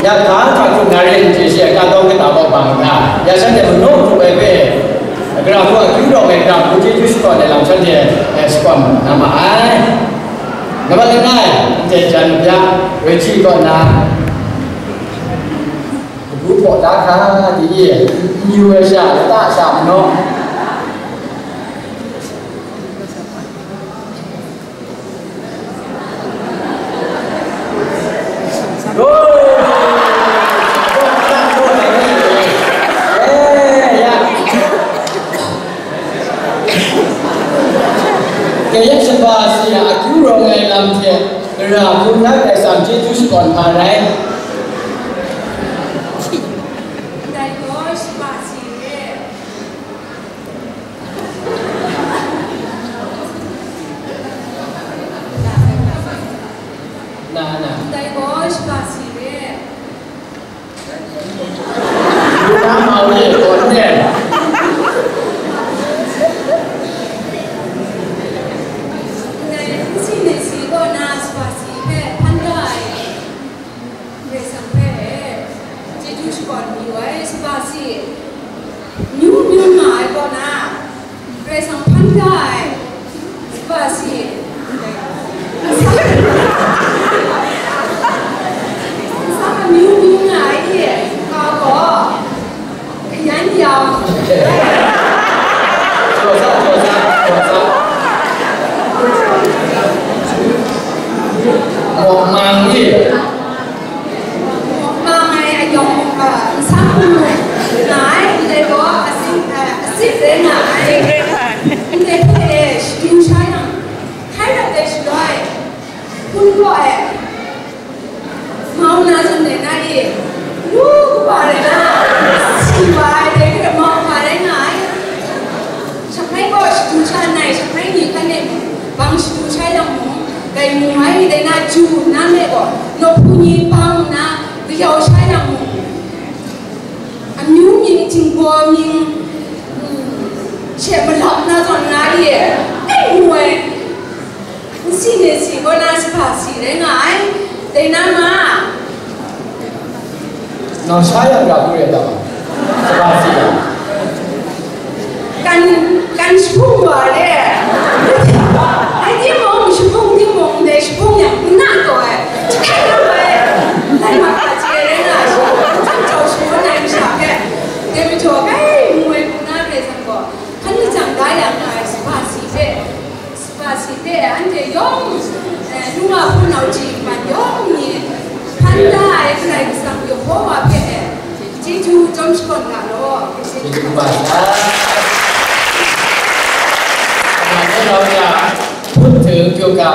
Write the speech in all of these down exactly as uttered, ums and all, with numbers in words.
Ya ga hta hkrup na re n chye she, ga tawng kata baw bang hta, ya shanhte manaw hkrup ai hpe, gara hku akyu rawng ai, gara hku chyeju shakawn ai lam shanhte, eh, shakawn na ma ai. Nambat langai, ndai jan bya, Reggie kaw na, kabu hpaw da hkra di e, n yu ai sha, lata sha manaw. Kayat shaba si a akyu rawng ai lam hte, gara hku na Karai Kasang chyeju shakawn hpa rai. Dai gaw shaba si re. Na, na. Ndai gaw shaba si re. Lu na mau e, gaw n de. Ndai nsi nsi gaw na shaba si hpe hpan da ai. Karai Kasang hpe chyeju shakawn mayu ai shaba si, myu myu nga ai kaw na, Karai Kasang hpan da ai shaba si, nsa myu myu nga ai hte, ga gaw, Yan yang. Jaw sa, jaw sa, jaw sa. Mawk mang ni. Mawk mang ai ayawng, a, nsam hpung nga ai, ndai gaw asin, a, asit rai nga ai. Ndai hpe shadu sha yang, hkrai rat ai shaloi, hpun gaw ai. Mau na zawn dai na e, lu kaba rai na, si wa ai dai hpe mau hpa rai nga ai. Shahpai gaw shadu sha nna, shahpai ni hkan e mung, bang shadu sha yang mung, dai mu ai ni dai na, ju nna me gaw, nawhpru ni bang nna, kayau sha yang mung, amyu mying, htingbaw mying, mm, she malawp na zawn na e, dai mu ai. Nsi nsi gaw na shaba si rai nga ai, dai na ma? Nang sha yang ra hku rai ta ma? Shaba si yang. Kan, kan shabung wa re. Ai timung, shabung timung, ndai shabung yang n na taw ai. Hkai na wa ai. Lai ma hpa chye rai nga ai, shabung hpang jau shabung ai masha hpe. Dai majaw, kai, mu ai hku na rai zawn gaw, hkan lajang da ya nga ai shaba si hpe. Shaba si hpe anhte yawng, eh, lung a hpunau ji man yawng ni hpan da ai Karai Kasang Yehowa hpe, eh, chyeju chyawm shakawn ga law. Chyeju kaba sa. วันนี้เราจะพูดถึงเกี่ยวกับ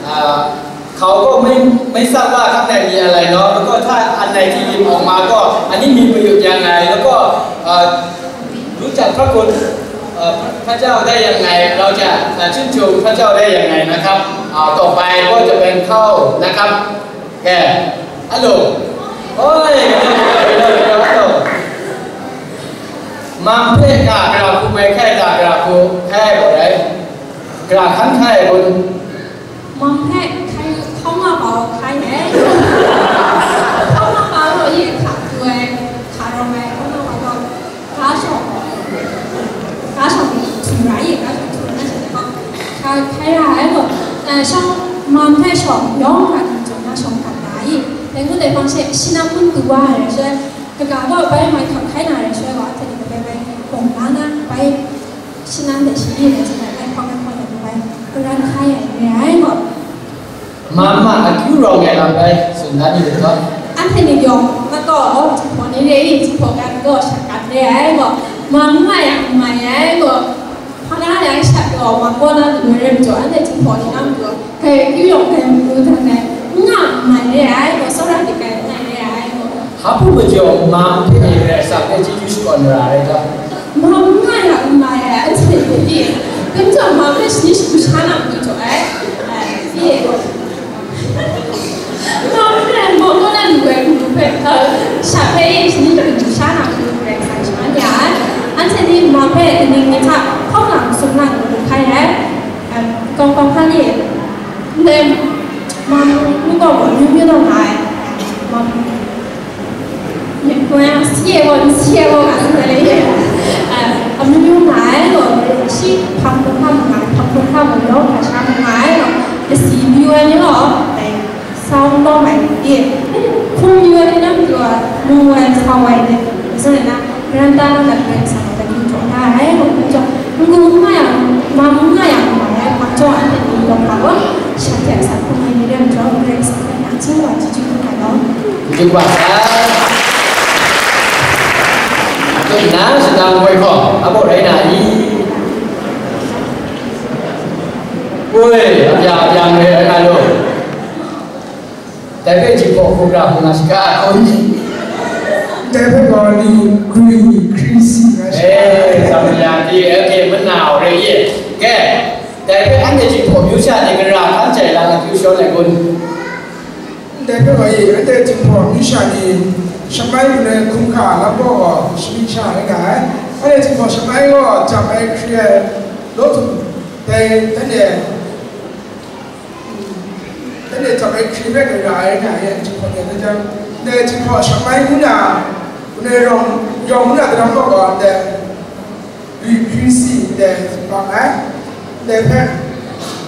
อ่า เขาก็ไม่ ไม่ทราบว่าข้างในมีอะไรเนาะ แล้วก็ถ้าอันไหนที่หยิบออกมาก็ อันนี้มีประโยชน์ยังไง แล้วก็ เอ่อ รู้จักพระคุณ เอ่อ พระเจ้าได้ยังไง เราจะ เอ่อ ชื่นชมพระเจ้าได้ยังไงนะครับ อ่า ต่อไปก็จะเป็นข้าวนะครับ แกะ ฮัลโหล โอ้ย ฮัลโหล ฮัลโหล ฮัลโหล Mang hpe ga gara hku mai hkai, ga gara hku hkai gaw rai, gara hkan hkai ai kun. Mang hpe hkai, hkaw nga pau hkai ai. Hkaw nga pau gaw, ye hka pru ai, hka rawng ai, hkaw nga pau gaw, ga shawng, ga shawng htum ra i, ga shawng htum na she hkaw, hka hkai ra ai gaw, eh, shawng, mang hpe shawng yawng hkra htum na shawng hkrat ra i, dai ngut ai hpang she, shi na hpun tu wa ai shaloi, kaga gaw bai mai hkap hkai na ai shaloi gaw, anhte ni kabai bai bawng la na, bai Shi nan hte shi ni rai hte bai hkawng ai hkawng ai bai, karan hkai ai re ai gaw. Mama akyu rawng ai lam bai, tsun dan ni rai gaw. Anhte ni yawng, mataw, jinghpaw ni re i, jinghpaw kan gaw, shat kan re ai gaw. Mama yang mai ai gaw. Hpa na yang shat gaw, wa gaw na lu ai rai majaw, anhte jinghpaw ni na majaw, kai akyu yawng kai matu hta kai, n nga mai re ai gaw, tsawra hte kai n ngai re ai gaw. Hpa majaw, ma hpe Karai Kasang hpe chyeju shakawn ra ai ta? Ma n nga ya n mai ai, anhte hpe di, dum jang ma hpe shani shagu sha na matu jaw ai, ai, di. Ma hpe, ma kaw na lu ai hku hpe, eh, sha hpe shani shagu sha na matu Karai Kasang shaman ya ai. Anhte ni ma hpe kaning ni hta hpawng na masum na matu hkai ai, em, kawng kawng hkan e, ndai, ma, nu gaw gaw, nu myu naw nga ai, ma, Wai yang si e gaw, n si e gaw, nga tsun ai le, eh, amyu myu nga ai gaw, shi hpang hkrum hkra mu nga ai, hpang hkrum hkra mu law, hkra sha mu nga ai gaw, lasi myu ai ni gaw, eh, sau n lawm ai ni, hkum myu ai ni na matu gaw, mu ai, sau ai ni, mazing ai na, karan ta na lat rai sa, lat yu jaw da ai, gaw, hkum jaw, n gu n nga yang, ma n nga yang, ma ai, hpang jaw anhte ni yawng hpa gaw, shanhte a sa hkum ai ni rai majaw, Karai Kasang hpe nachying wa chyeju hkrum ai gaw. Chyeju kaba sai. Tuk na shadang woi hkaw, a baw rai na i? Woi, a bya a byang re ai nga lu. Dai hpe jahpaw hkuk ra hkung na shaka a kun? Dai hpe gaw ni gwi hkri si nga shaka. Eh, Samaria di, eh, okay, mana re ye. Ke, dai hpe anhte jahpaw myu sha ni gara hkan jai la na kyu shawn ai kun? Ndai hpe wa e, anhte Jinghpaw amyu sha ni, Shamai ngu ai hkungga lam gaw gaw, shamying sha rai nga ai. Anhte Jinghpaw Shamai gaw jam ai hkri ai law htum, dai, anhte, anhte jam ai hkri hpe gai ra ai nga ai, Jinghpaw ni a jang, ndai Jinghpaw Shamai ngu na, ndai yawng, yawng ngu na daram gaw gaw, ndai, Lui hkri si ndai bang ai, ndai hpe,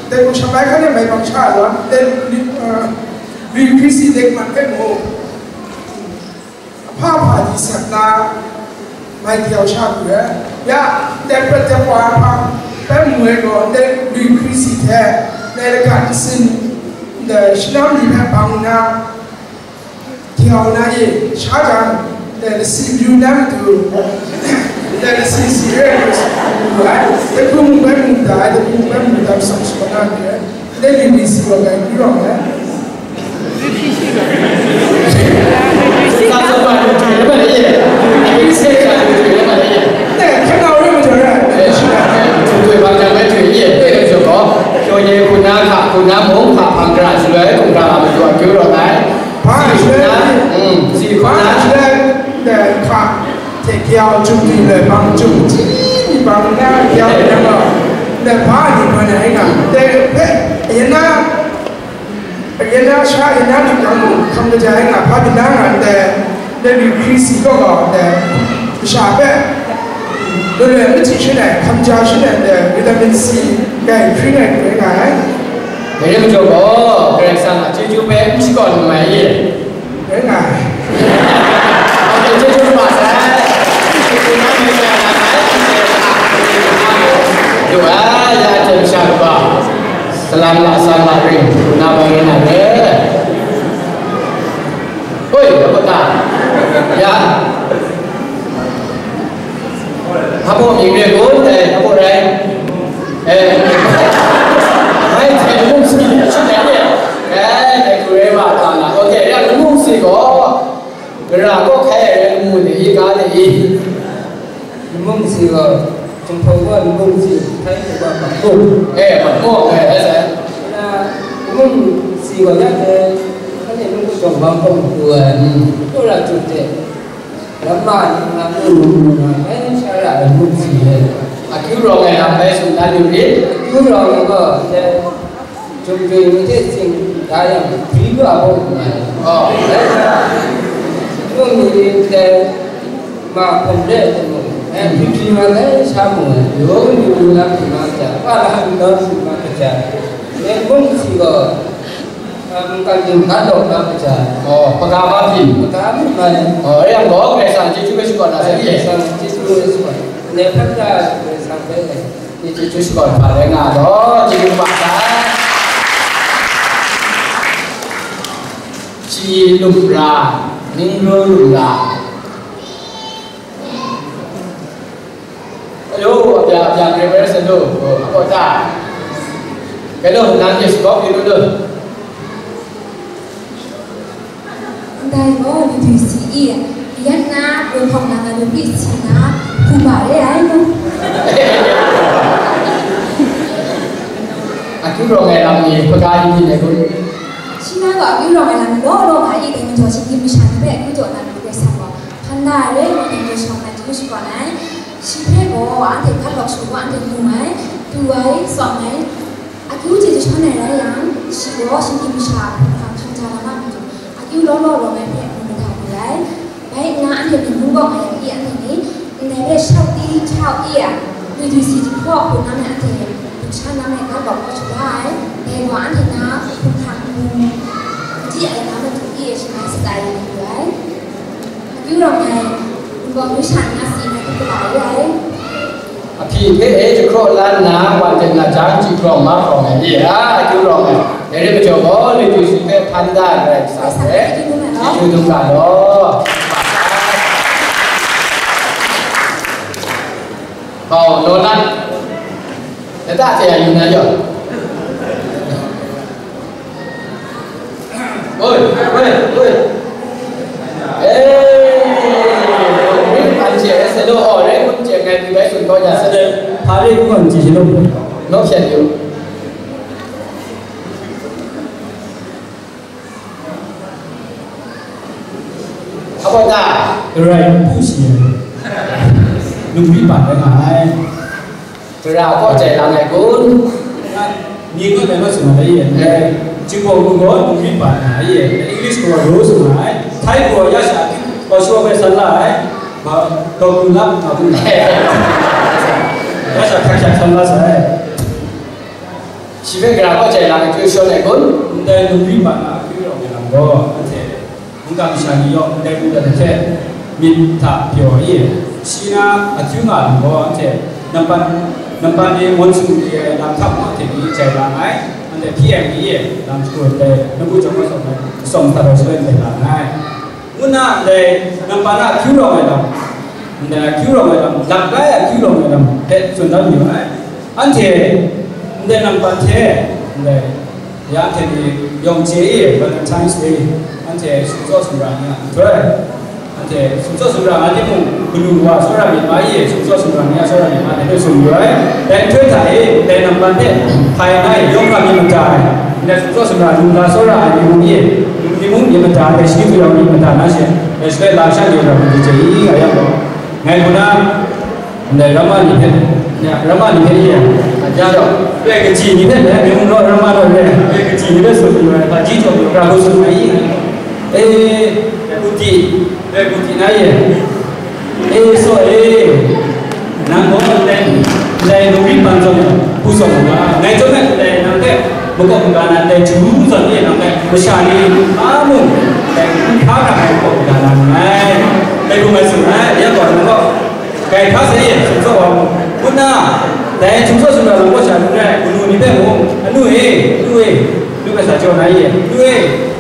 ndai hpung shamai hkan e mai bang sha ai wa, ndai lui, uh, lui hkri si ndai man hpe mu, ahpa hpa di sat na, mai di yau sha lu ai, ya, ndai prat dai wa ai hpang hpe mu ai gaw, ndai lui hkri si hte, ndai lagat nsin, ndai shanam ni hpe bang nna, Diau na e sha jang, ndai lasi byu na matu, ndai lasi si re ai, ai, dai hpung bai mu da ai, dai hpung bai mu da, masang shaw na re, ndai li mi si wa gai, kyu rawng ai. Sa sa ba ni tui na ma ni ye. Ni se sa ni tui na ma ni ye. Ndai hkanau re majaw ra, ndai shi na. Tui bang jang bai tui ye, ndai jang gaw, hkyo ye hku na hka, hku na mung hka hpang gara shaloi, hkungga a matu a kyu rawng ai. Hpa shaloi, mm, si hpa shaloi, ndai hka hte kayau jum ni loi bang jum chyi ni bang na kayau ni yang gaw, ndai hpa ni hpa na rai nga, ndai hpe, ayan na, ayan na sha, ayan na ni gang mung hkam kaja ai nga, hpa byin na nga ndai, ndai lui hkri si kaw gaw ndai, masha hpe, loi loi n machyi shin ai, hkam ja shin ai ndai, vitamin C, dai hkri ngai hkri nga ai. Dai rai majaw gaw, Karai Kasang a chyeju hpe n shakawn lu ai i? Rai nga ai. Chyeju kaba sai. Lu ai, ya hte masha kaba. Salam la, salam la ring, na bai ring na re. Hoi, apa ta? Ya. Hpa baw mying re kun, eh, hpa baw rai. Eh, hai, hte mung si, shi dai de. Eh, dai hku rai wa ta na. Okay, ya, mung si gaw, gara kaw hkai ai rai mu de i, ga de i. Mung si gaw, Jinghpaw gaw mung si, hkai hku gaw mat mung. Eh, mat mung, eh, eh, eh. Na, mung si gaw, ya de, hkai mung gaw jawng bang gaw mat lu ai. Hmm. Gaw ra jut de. Lam ma ni nga, nga, nga, nga, eh, sha ra ai mung si le. Akyu rawng ai lam bai tsun dan yu rit. Akyu rawng ai gaw, eh, jum jui ni hte tsing da yang, hpri lu a baw nga ai. Oh. Eh, mung ni, eh, ma hkum re ai mung, eh, hpri hpri ma ai sha mung, eh, yawng ni lu lam hpri ma ai, pa la hpri ma ai, eh, mung si gaw, Mungkan yu hkan law na kaja. Oh, hpaga hpa hpyi. Hpaga hpyi mai. Oh, e yang gaw, Karai Kasang chyeju hpe shakawn na sai. Karai Kasang chyeju hpe shakawn. Ne hpang da Karai Kasang hpe. Ni chyeju shakawn hpa rai nga law, chyeju hpa sa. Chi lum ra, ning ru lum ra. Hello, a bya, a bya, Reverend Sendo, oh, a kawta. Hello, nang yes, kok, you know, Ndai gaw, ni dwi si i, yan na, woi hpawng na, nga lu pyi si na, hpu ba re ai mu. Akyu rawng ai lam ni, hpaga yu ni ne kun? Shi na gaw, akyu rawng ai lam ni law law nga i, dai majaw, shinggyim masha ni hpe akyu jaw na, lu rai sa gaw, hpan da ai re, ngu na, dai shawng na, chyeju shakawn ai. Shi hpe gaw anhte hpat lawk shagu wa anhte mu ai, du ai, tsawm ai, akyu hte jashawn ai rai yang, shi gaw shinggyim masha a hpung hkrang hkam ja na ma matu, akyu law law rawng ai hpe mu mada lu ai. Bai nna anhte Yawng ai yang i anhte ni, ndai hpe shau di htau i a, ni dwi si jahpraw hku na me anhte, hpung sha na me ga lawk kau shaga ai, dai wa anhte na hpung hkang hpung, hpung di ai na matu i e shangai shatsai ai ni yu ai. Akyu rawng ai, nbawm yu sha na si na hku kaba yu ai. Ahpyi hpe e jahkraw la nna, wa teng na jang, ji hkrawng ma hkrawng ai, ye a, akyu rawng ai. Dai rai majaw gaw, Late Yesu hpe hpan da ai Karai Kasang hpe chyeju dum ga law. Bau, law nat. Lata hte a yu na yaw. Oi, oi, oi. Eh, ring pan che, se lo, oh, ring kun che, ngai bi bai sun ko ja se. Hpa ring kun che shi lo. Lo sha yu. Apa ta? Rai pu shi. Nungri pan rai nga ai. Gara kaw jai lang ai kun? Ni ngut ai mat sung ai, eh, Jinghpaw Wungu gaw nungri pa na ai, eh, English gaw rose nga ai, Thai gaw ya sha, gaw shaw bai san la ai, ba, dawk lu lap nga bun na. Ya sha hkak hkak san la sai. Shi hpe gara kaw jai lang ai, kyu shawn ai kun? Ndai nungri pa na akyu rawng ai lam gaw, anhte mungkan masha ni yawng ndai mungdan hte myit hta pyaw i, shi na akyu nga ai gaw, anhte nampan, nampan ni monsoon ni ai lam hta mung hte ni jai la ai, anhte P M ni lam shagu ndai lamu chyawm masawm ai, masawm hta rau shaloi ndai la ai. Ngu nna ndai nampan na akyu rawng ai lam, ndai akyu rawng ai lam, lap lai akyu rawng ai lam hpe tsun dan yu ai. Anhte ndai nampan hte ndai Ya anhte ni yawng chye e, Valentine's Day, anhte sumtsaw sumra ni a nhtoi, anhte sumtsaw sumra nga timung, galu wa tsawra myit ma e, sumtsaw sumra ni a tsawra myit ma, dai hpe tsun yu ai. Dai nhtoi hta e, dai nampan hte hpai na e, yawng hkra myit mada ai, ndai sumtsaw sumra lu la tsawra ai ni mung e, lu ni mung myit mada ai, shi ni hku yawng myit mada na she, dai shaloi la sha ni ra myit chye i, nga yang gaw, ngai hku na, Ndai ramma ni hpe, ya, ramma ni hpe ye, ya, re kaji ni hpe, ya, mung naw ramma naw re, re kaji ni hpe tsun yu ai, hpaji jaw yu, hkra hku tsun ai, e, kuti, re kuti na ye, e, so, e, nang gaw ndai, ndai nungri pan zawn, hpu zawn nga, ngai chyawm ai ndai nang hpe makawp maga na ndai htu zawn e nang hpe masha ni a mung, ndai hkra hkra ai makawp maga na nngai, dai hku ngai tsun ai, ya gaw nang gaw, Kai hkra sai e, sumtsaw wa mu. Ngu nna, dai sumtsaw sumra lam kaw sha lu ai, kanu ni hpe mung, anu e, anu e, lu ai sa jaw na ye, anu e,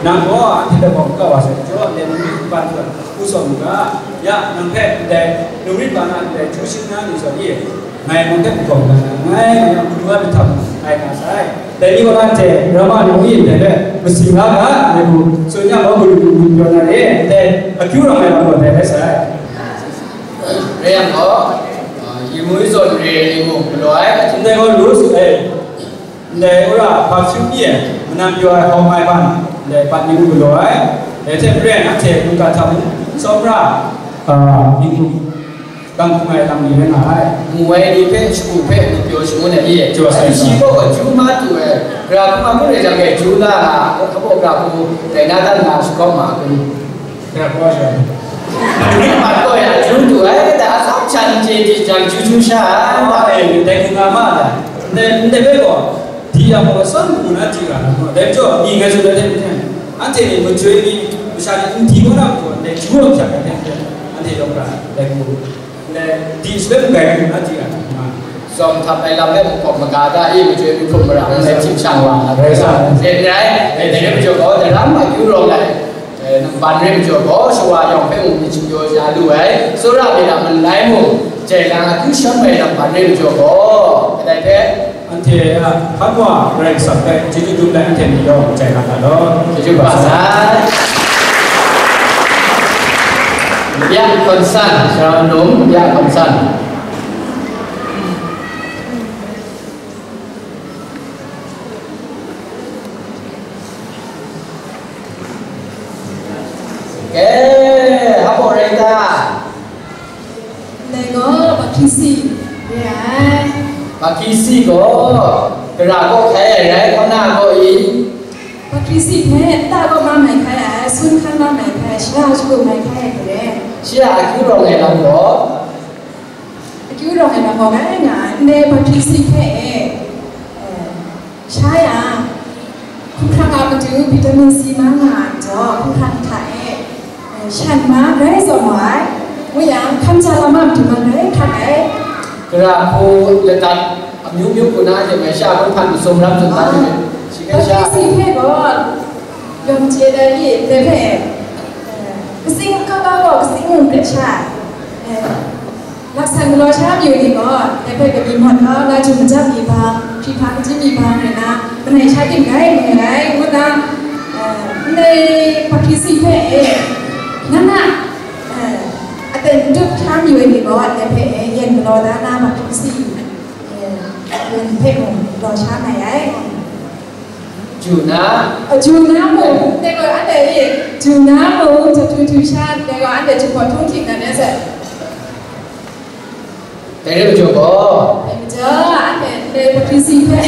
nang gaw anhte hpe gaw kau wa sai, jaw, ndai nungri npan hkra, hku sawm u ga, ya, nang hpe ndai nungri npan a ndai htu shing na ni zawn e, ngai nang hpe hkawm na, ngai nang a kanu a myit hta mung, ngai nga sai. Dai ni gaw, anhte ramma ni mung e ndai hpe masi nga ga, ngai hku tsun yang gaw, kanu ni mung pyaw na re, ndai akyu rawng ai lam gaw dai rai sai. Rai yang gaw, ah, yi mu zawn re ai ni mung galaw ai, ndai gaw lu, eh, ndai wora hpa hpyi pyi ai, manan pyaw ai hkawm ai hpan, ndai pat ni mung galaw ai, dai hte maren anhte mungga hta mung tsawmra, ah, myit hkrum kang hkung ai lam ni rai nga ai. Mu ai ni hpe shagu hpe mung pyaw shangun ai, i, jaw sai shi gaw, Ju ma tu ai, gara hku ma hku rai jang e, Ju la nga, hkabaw gara hku dai na dan nga shakawng ma ai kun? Dai gaw sha. Ning ma gaw ya, Ju du ai, da a tsawm sha n chye di jang, Ju Ju sha ai, da e, dai hku nga ma da. Ndai, ndai bai gaw, di yang gaw, atsawm hku na di ra na gaw, dai majaw, ni ngai tsun ai hte maren, anhte ni majoi ni, masha ni n di kau na majaw, ndai Ju awng hpyak ai hte maren, anhte yawng ra, dai hku. Ndai, di shaloi mung gai hku na di ra na. Tsawm htap ai lam e mung hkawm maga da, i majoi mi hkrum mara, ndai hpyi shang wa, rai sa, zen rai, dai, dai rai majaw gaw, dai lam akyu rawng ai. Eh, nampan rai majaw gaw, shawa yawng hpe mung myit shingyaw ya lu ai, tsawra myit a malai mung, jai lang akyu sham ai nampan rai majaw gaw, kadai hpe, anhte a hkan wa Karai Kasang hpe chyeju dum ai anhte ni yawng jai nga ga law. Chyeju kaba sai. Byak Hkawn San, Sara Num, Byak Hkawn San. Ke, hpa rai ta? Ndai gaw Bakhisi re ai. Bakhisi gaw, gara kaw hkai ai rai, kaw na gaw i? Bakhisi hpe nta kaw ma mai hkai ai. Sun hkan na mai hpe, shara shagu mai hkai ai hte, shi a akyu rawng ai lam gaw, akyu rawng ai lam gaw, ngai nga ai, ndai baptisi hpe e, sha yang, hkumhkrang a matu vitamin C mang nga ai majaw, hkumhkrang hta e, shan ma grai zawn wa ai, ngu yang, hkamja lam a matu mang grai hkrat ai. Gara hku ladat amyu myu hku na hte mai sha hku hpan masum ram tsun dan ai, shi hpe sha. Baptisi hpe gaw, yawng chye ai, dai hpe, eh, katsing kaba gaw katsing mung pret sha ai. Eh, laksan galaw sha mayu ni gaw, dai hpe kabi mawt kau, laju majang mi hpang, hkrihpa kaji mi hpang rai na, manai sha ting rai, ngu ai, ngu na, eh, ndai baptisi hpe e, na na, eh, aten tup hkya mayu ai ni gaw, dai hpe e, yen galaw da na baptisi, eh, yen hpe mung galaw sha mai ai. Ju na. A, ju na mung, dai gaw anhte e, ju na mung, jahtu htu sha, dai gaw anhte jahpawt htung hkying na rai sai. Dai re majaw gaw. Dai majaw, anhte dai baptisi hpe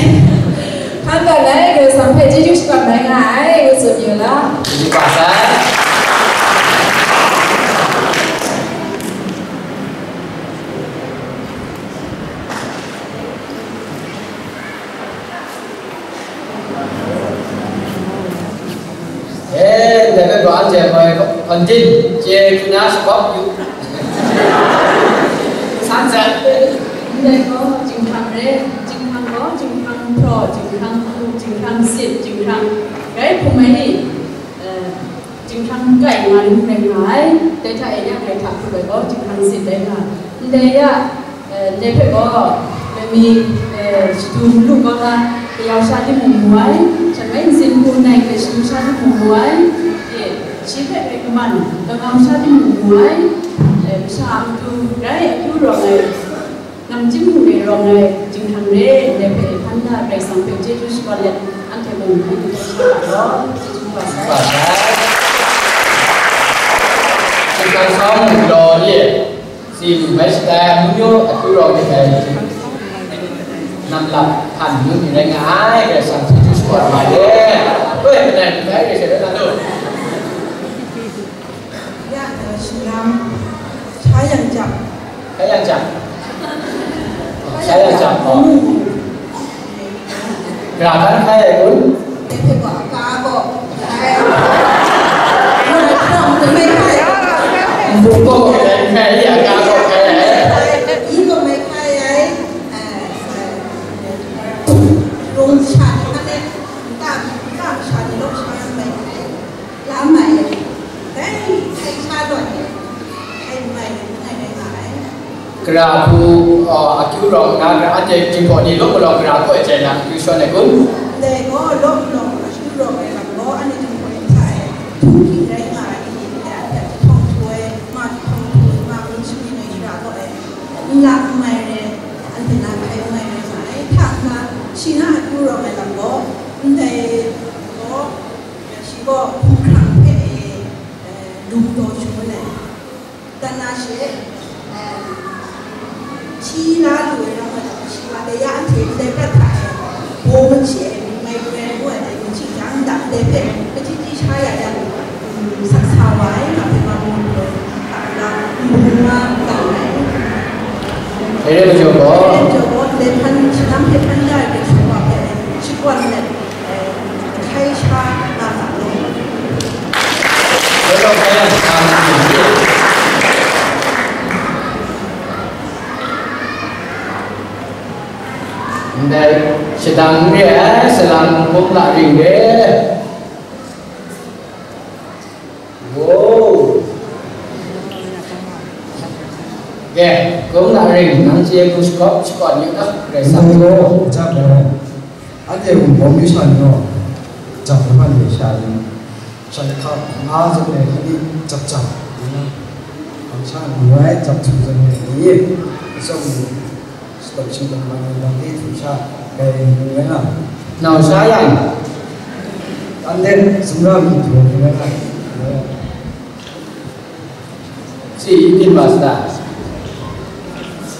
hkan dat ai, Karai Kasang hpe chyeju shakawn mai nga ai, ngu tsun yu law. Chyeju kaba sai. Eh, ndai hpe gaw anhte moi hkawn din, chye hkri na shagbawp yu. San san. Ndai gaw jinghkrang re, jinghkrang gaw, jinghkrang hpraw, jinghkrang hku, jinghkrang sit, jinghkrang grai hkum ai ni, eh, jinghkrang kai nga ai ni rai nga ai. Dai hta e yang ngai hta hkrup ai gaw, jinghkrang sit rai nga ai. Ndai ya, Eh, ndai hpe gaw, dai mi, eh, shadu malu kau na, kayau sha timung mu ai, shangai ntsin hku nai hte shadu sha timung mu ai, eh, shi hpe hkrai kaman, kangau sha timung mu ai, eh, masha a matu grai akyu rawng ai, namchying hku e rawng ai, jinghkrang re, ndai hpe hpan na Karai Kasang hpe chyeju shakawn let, anhte mung hkrai hkrai sha ai gaw, chyeju kaba sai. Kaba sai. Jinghkrang sawng law ye. Si lu mai shatai, amyu myu akyu rawng myit ai, nam lap hpan yu myit rai nga ai, Karai Kasang chyeju shakawn mai de. Koi, kadai kadai re she na lu. Ya, eh, shinam, sha yang jap. Sha yang jap. Sha yang jap, oh. Gara hkan hkai ai kun? Npu gaw hkai ai, a ga gaw hkai ai. Gara hku, uh, akyu rawng nna, anhte Jinghpaw ni law galaw gara kaw ai chyen na akyu shawn ai kun? Ndai gaw, law galaw akyu rawng ai lam gaw, anhte Jinghpaw ni hta e, hpung hking rai nga ai ni, ndai a hpe jahtawng htu ai, ma jahtawng htu ai, ma mying sumring ai shara gaw ai, nlang n mai re, anhte na hkai n mai rai nga ai. Hta nna, shi na akyu rawng ai lam gaw, ndai gaw, shi gaw hkumhkrang hpe e, eh, lung taw shangun ai. Dan na she, eh, hti la lu ai rawng ai lam, shi wa dai ya anhte ndai prat hta e, baw machyi ai, migraine ngu ai dai machyi jang, ndai hpe, kachyi chyi sha ya yang, mm, sak sa wa ai, nga hpe wa mu lu ai, a la, nbung nga, nga ai. Dai re majaw gaw, dai re majaw gaw, ndai hpan, shanam hpe hpan da ai, dai shawa hpe, shakwan let, Ndai shadang re ai, salang kum la ring re. Wow. Ge, kum na ring, nang chye hku shakawp shakawn yu ga, Karai Kasang. Nang gaw, jap ai. Anhte wunpawng myu sha ni gaw, jap ai hpan de sha ni, sha ni hka nga zawn ai hkra ni jap jap, nang sha ni wai jap jap zawn ai ni, atsawm ni, Shadawn shingkang man ai lam e htum sha, dai rai nga. Nau sha yang, tanden sumra mi htum rai nga. Si yi tin ma sata?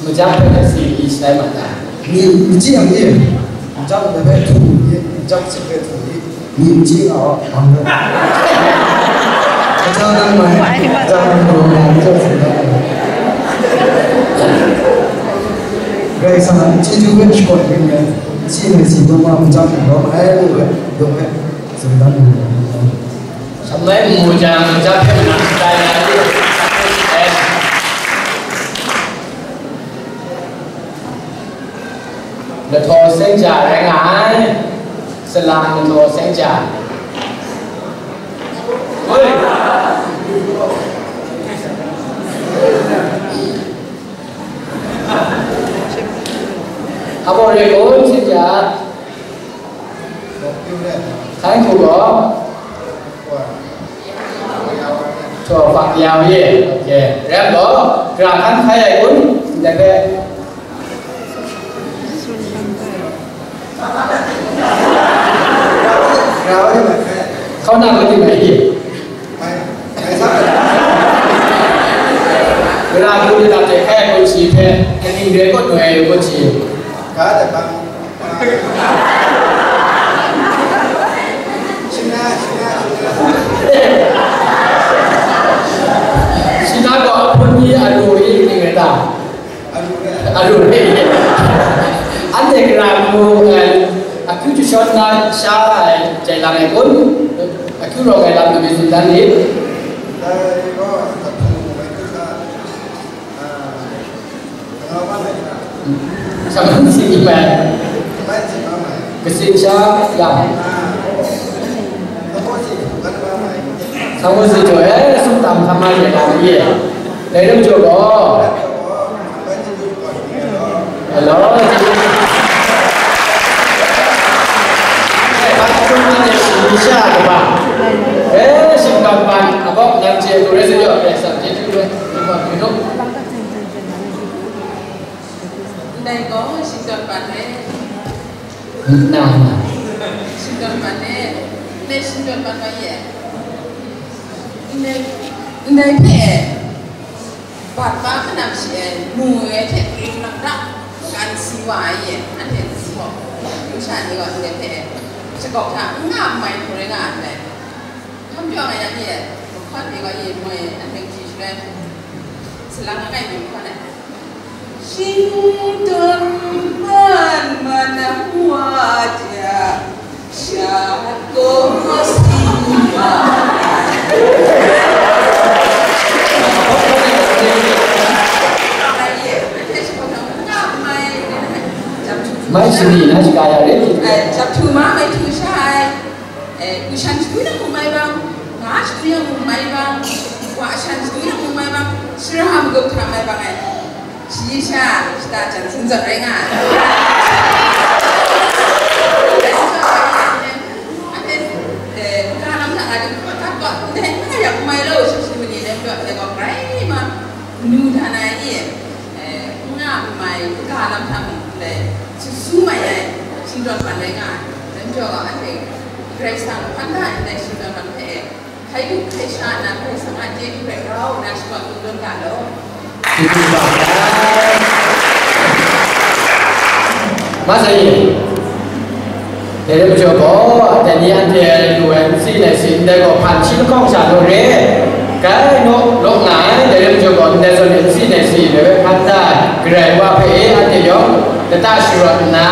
Majak hpe si yi shatai ma ta? Ni, ni chi yang ni, majak hpe htum ni, majak si hpe htum ni, ni chi nga wa, bang rai. Kaja nang mai, kaja nang mai, kaja nang mai. Karai Kasang a chyeju hpe shakawn ring ai, si mai si taw ma, maja hkrum rawng ai, ngu ai, daw ai, tsun dan mu ai. Shamai mu jang, maja hpe manang shatai na lu, Lahtaw seng ja rai nga ai, salang lahtaw seng ja. Oi! Abaw re kun seng ja. Hkai hku gaw? Htaw hpa yau ye. Ok. Rem gaw, gara hkan hkai ai kun? Ndai hpe. Hkauna hku di mai ye. Gara hku di dap de hkai ai kun shi hpe, kaning re kaw noi ai kun shi. Ga de bang. Shana, shana, shana. Shana gaw ahpun ni alu i ning rai ta? Alu rai. Alu rai. Anhte gara hku, eh, akyu jashawn na sha ai jai lang ai kun? Akyu rawng ai lam na mi tsun dan ni? Dai gaw, ahpun ni mai kun ta. Shaman si ni mai. Kasin sha yang. Sangpo si jaw e, sum tam hkam ma ye lam ye. Dai lam jaw gaw. Hello. Sha kaba. Eh, sing kang ban, abok nang che, kore se jaw, eh, sam je tu, eh, ni ma, you know. Ndai gaw shingtawn ban re. Na, na. Shingtawn ban re. Ndai shingtawn ban wa ye. Ndai, ndai hpe, bat ba kanam shi e, mu e hte gring rak rak, kan si wa ai ye, anhte si gaw, masha ni gaw ndai hpe, shakauk hta n nga n mai hku rai nga ai ndai. Hkam pyaw nga yang e, mahkawn de gaw ye moi, anhte kaji sharai, salang langai mi mahkawn ai. Shingtawn ban manak wa ja, shat gaw si wa. Mai shani na shiga ya re. Ai, jap htu ma mai htu sha ai. Eh, gu shan shadui na mung mai bang, ga shadui na mung mai bang, wa shan shadui na mung mai bang, sara magup hta mai bang ai. Shi sha, shata jan sinzawt rai nga ai. Anhte, eh, ga lam hta nga di, ga gaw, ndai n nga yak mai law, shi shi mani nem dawt, ndai gaw grai ma, nu hta na i, eh, n nga n mai, ga lam hta mung, ndai, su su mai ai, shingtawn ban rai nga ai. Dai majaw gaw, anhte, Karai Kasang hpan da ai ndai shingtawn lam hpe e, hkai du hkai sha nna Karai Kasang a chyeju hpe grau nna shakawn kungdawn ga law. Masa ye. Dai rai majaw gaw, dai ni anhte lu ai nsi nai si ndai gaw hpan shi lahkawng sha law re. Gai naw law nga ai, dai rai majaw gaw, ndai zawn e nsi nai si ndai hpe hpan da ai, Karai Wa hpe e anhte yawng lata sharawt nna,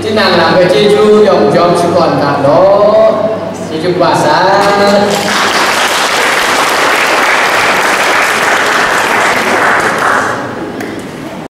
Tinang lam hpe chyeju yawng jawm shakawn ga law. Chyeju kaba san.